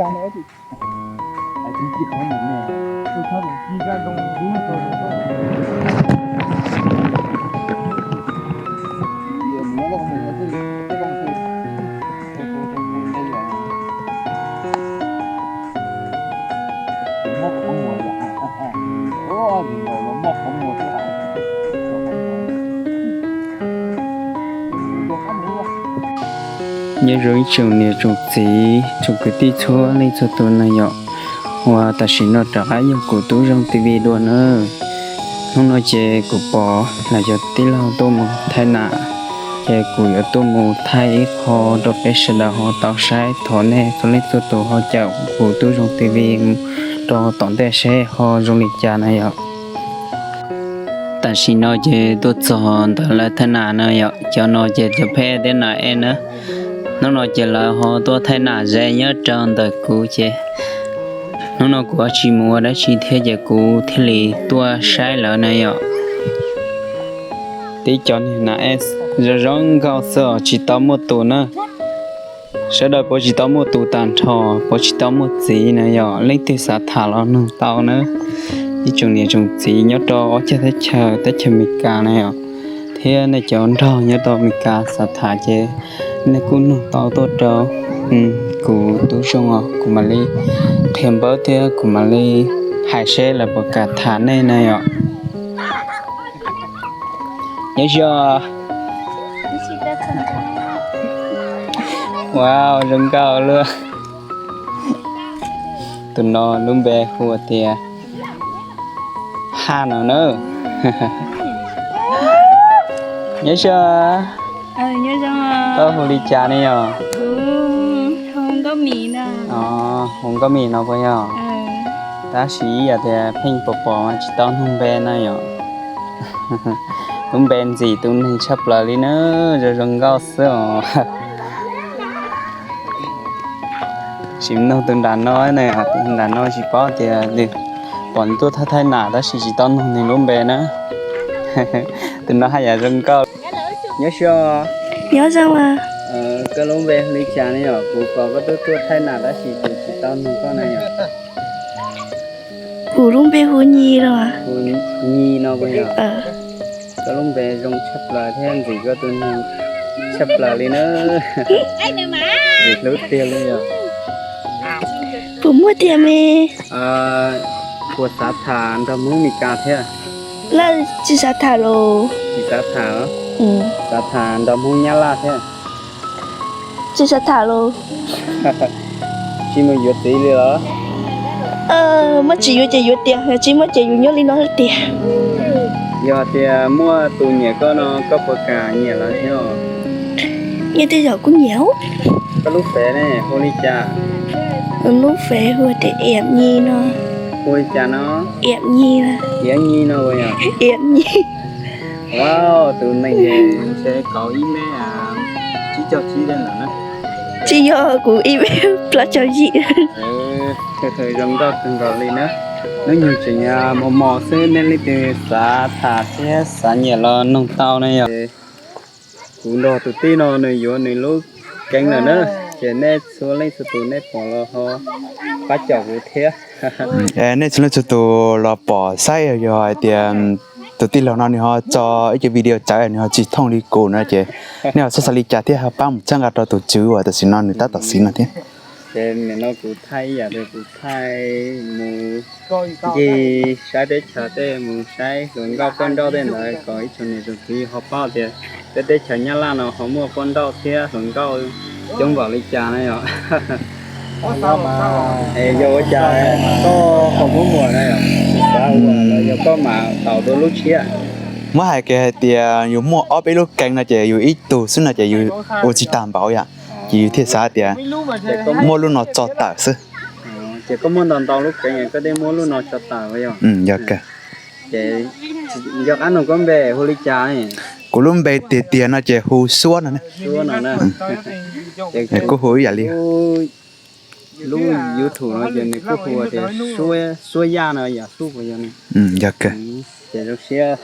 Nyob zoo ib tsoom niam tsoom txiv tsoom kwv tij txhua leej txhua tus na yom, uas tam sim no rov qab yog kuv Tub Zoo T V dua na. Hnub no ces kuv pom lawv cov tij laug tuaj mus thaij nam, ces kuv yuav tuaj mus thaij ib qho rau peb sawv daws ho tau saib, thov nej txhua leej txhua tus ho caum kuv Tub Zoo T V rau tom ntej seb ho zoo li cas na yom. Tam sim no ces tuaj txog ntawm lawv thaij nam na yom, cov no ces cov pheb thiab nam ej na. Hnub no ces lawv ho tuaj thaij nam ze nyob rau ntawm kuv ces hnub no kuv tsis mus ua dab tsi thiab ces kuv thiaj li tuaj saib lawv na yom. Tib cov niag nam ej zoo zoo nkauj xwb os, tsis tau muaj tus na. Sawv daws puav tsis tau muaj tus tag nrho, puav tsis tau muaj txiv na yom, leej twg xav tham los nug tau na. Ib tsoom niam tsoom txiv nyob rau ob cag teb chaws, teb chaws Amelikas na yom, thiab nej cov nrog nyob rau Amelikas xav tham ces nej kuj nug tau tuaj rau kuv Tub Zoo os, kuv mam li qhia npawb thiab kuv mam li hais seb lawv puas kam tham nej na yom. Nyob zoo. Wow, zoo nkauj luaj. Tus no lub npe hu tias Haj no na. Nyob zoo. Koj hu li cas ne yom? Hu Nkauj Mim no puas yog? Tab sis ib yam tias pheej pom pom mas tsis tau nug npe na yom. Lub npe ntxim tus neeg tshaj plaws li na, zoo zoo nkauj xwb os. Sim nug tus nram no na, tus nram no tsis paub tias nws pom nws tuaj thaij thaij nam tab sis tsis tau nug nws lub npe na. Tus no haj yam zoo nkauj. Nyob zoo. Nyob zoo. Koj lub npe hu li cas ne yom? Kuv pom koj tuaj tuaj thaij nam tab sis kuv tsis tau nug koj na yom. Kuv lub npe hu Nyi no. Hu Nyi no puas yog? Koj lub npe zoo tshaj plaws thiab ntxim koj tus neeg tshaj plaws li na. Ntxim hlub tiag li yom. Puas muaj tiag me? Puas xav tham nrog Hmoob Meskas thiab? Lawm tsis xav tham los. Tsis xav tham los? Xav tham nrog Hmoob Nyab Laj thiab? Tsis xav tham los. Tsis mus yuav txiv li los? Muaj tsis yuav ces yuav tiag, yog tsis muaj ces yus nyob li no tiag. Yog tias muaj tus nyiam koj no koj puas kam nyiam lawv thiab? Nyiam tej zaum kuj nyiam. Koj lub fev ne hu li cas? Lub fev hu tias Iam Nyi no. Hu li cas no? Iam Nyi. Iam Nyi no puas yog? Iam Nyi. Wow, tus neeg ntshe kaum ib mev tsib caug tsib lawm na. Tsis yog, kuv ib mev plaub caug yim. Zoo nkauj kawg nkaus li na. Hnub nyoog tseem mos mos xwb, nej leej twg xav tham thiab xav nyiam los nug tau na yom. Kuv nrog tus tij no nws yuav nws lub keeb lawm na, ces nej txhua leej txhua tus nej pom los ho pab caum kuv thiab. Nej txhua leej txhua tus los pom saib yog hais tias tus tij laug no nws ho tso ib co video txawv nws ho tsis thooj li kuv no ces nej ho xav xav li cas thiab ho pab mus txhawb nqa rau tus tswv uas tam sim no nws tab tom siv no thiab. Ces nim no kuv thaij ib yam li kuv thaij mus ncig saib teb chaws tej, mus saib hluas nkauj poj nrauj tej ntawd kom ib tsoom niam tsoom txiv ho paub tias peb teb chaws Nyab Laj no ho muaj poj nrauj thiab hluas nkauj coob npaum li cas na yom. Es yog ua cas koj ho muab muag na yom? Xav ua los yog koj mam tau dua lub tshiab? Muab hais kiag hais tias yus muaj ob peb lub keeb no ces yus ib tug xwb no ces yus ua tsis tag npaum yom, ces yus thiaj xav tias muab lub no tso tawm xwb. Ces koj muaj ntau ntau lub keeb, koj thiaj muab lub no tso tawm yom? Yog kawg. Ces yog qab nug koj npe hu li cas? Kuv lub npe tiag tiag no ces hu Suab no ne. Kuj hu ib yam li lub YouTube no ces nws kuj hu tias Suab Yaj no yom, Suab puas yog? Yog kawg. Ces zoo siab.